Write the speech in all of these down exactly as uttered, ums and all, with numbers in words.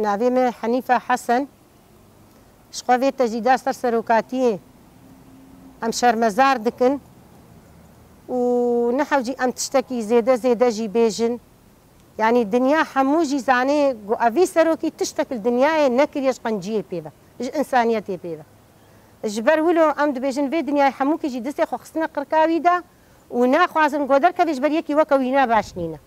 Navê me Henîfe Hesen. Ji xwe vê tecrîda ser serokatiyê em şermezar dikin û nehewcî em tiştekî zêde zêde jî bêjin. Yanî dinya hemû jî zanê ku evî serokî tiştek li dinyayê nekiriye ji qenciyê pê ve, ji însaniyetê pê ve. Ji ber wilo em dibêjin vê dinyayê hemûkî jî distê xwe xistine qirka wî de û naxwazin ku derkevê ji ber yekî weke wîna baş nîne.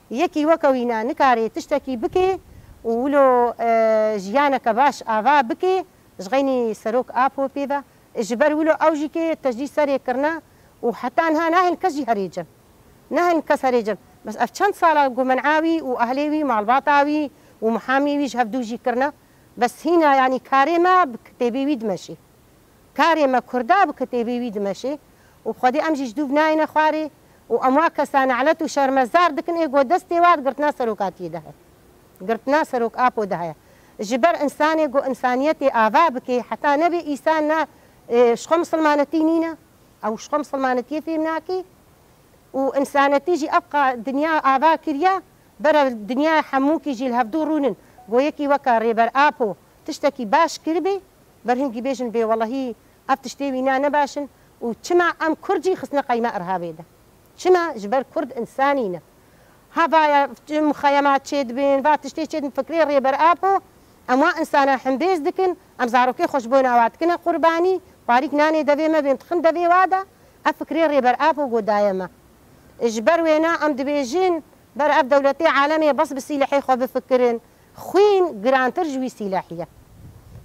Yekî weke wîna nikare tiştekî bike û wilo, e, jiyaneke baş ava bike ji xeynî Serok Apo pê ve. Ji ber wilo ew jî kê tecdîd serê kirine û heta niha nahên kes jî herê cem. Nahên kes herê cem. Bes ev çend sala ku men'a wî û ehlê wî, malbata wî û mihamî wî ji hevdû jî kirine. Bes hîna, yanî karê me bi kitêbê wî dimeşê. Karê me Kurda bi kitêbê wî dimeşê û bi Xwedê em jî ji dûv nayêne xwarê û em wa kesa nelet û şermezar dikin ê ku destê wa di girtina serokatiyê de heye. Girtina Serok Apo de heye. Ji ber însanê ku însaniyetê ava bike, heta nebe însan ne, e, ji xwe misilmanetî nîne, ew ji xwe misilmanetiyê fêm nake û însanetî jî ev qa dinya ava kiriye, bere dinya hemûkî jî li hevdû rûnin. Ku yekî weke Rêber Apo tiştekî baş kiribê, ber hingî bêjin bê welehî ev tiştê wîna ne baş in û çima em Kurd jî xistine qeyma irhabê de? Çima? Ji ber Kurd însanî ne. Hevaya muxeyemat çêdibin, va tiştê çêdibin, fikrê Rêber Apo, em wa însana himbêz dikin, em zarokê xwe ji bo nawa dikine qurbanî, parîk nanê devê me bên dixin devê wa de, ev fikrê Rêber Apo godaye me. Ji ber wêna em dibêjin, ber ev dewletê alemê bes bi sîlehê xwe bifikirin. Xwîn girantir ji wî sîlehî ye.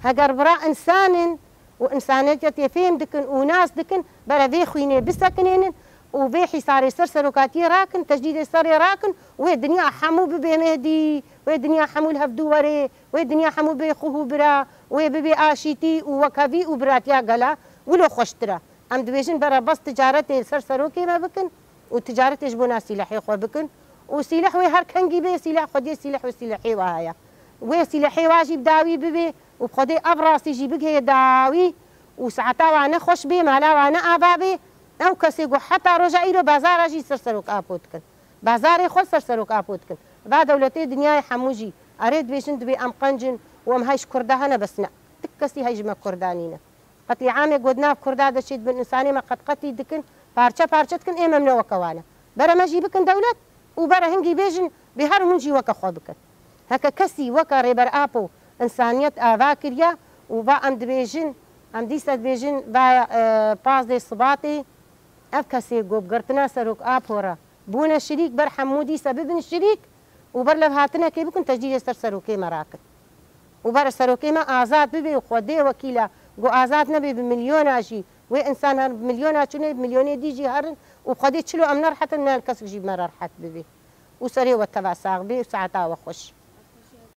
Heger bira însan in û însaniyetê fêm dikin û nas dikin, bere vê xwînê bisekinênin û vê hîsarê ser serokatiyê rakin, tecdîdê serê rakin, wê dinya hemû bibe Mehdî, wê dinya hemû li hevdû were, wê dinya hemû bê xwe û bira, wê bibe aşîtî û wekhevî û biratiya gela, wilo xweştir e. Em dibêjin bere bes ticaretê ser serokê me bikin û ticaretê ji bona sîlehê xwe bikin û sîleh wê her kengî bê, sîleh xwediyê sîleh wê sîlehê wa heye. Wê sîlehê wa jî bi dawî bibê û bi Xwedê ev rastî jî bigihê dawî û saeta wa ne xweş bê, mala wa ne ava bê. Ew kesê ku heta roja îro bazara jî ser Serok Apo dikin. Bazarê xwe ser Serok Apo dikin. Va dewletê dinyayê hemû jî erê dibêjin dibê em qenc in û em hey ji Kurda hene, bes ne. Ti kesî hey ji me Kurda nîne. Qetlîamê ku di nav Kurda de çêdibin, însanê me qetqetî dikin, parçe parçe dikin, ê me ne weke wan e. Bere me jî bikin dewlet û bere hingî bêjin, bê her hûn jî weke xwe bikin. Heke kesî weke Rêber Apo însaniyet ava kiriye û va em dibêjin, em dîsa dibêjin, va, e, pazdeh Sibatê ev kesê ku bi girtina Serok Apo re bûne şirîk, ber hemû dîsa bibin şirîk û ber levhatinekê bikin, tecdîdê ser serokê me rakin. û bere serokê me azad bibe û Xwedê wekîl e, ku azad nebe bi milyona jî, wê însan herin bi milyona çûne, bi milyonê dî jî herin û Xwedê çilo em nerehet in, ne kesik jî bi me re rehet bibe. Û serê we teva sax bê û saeta we xweş.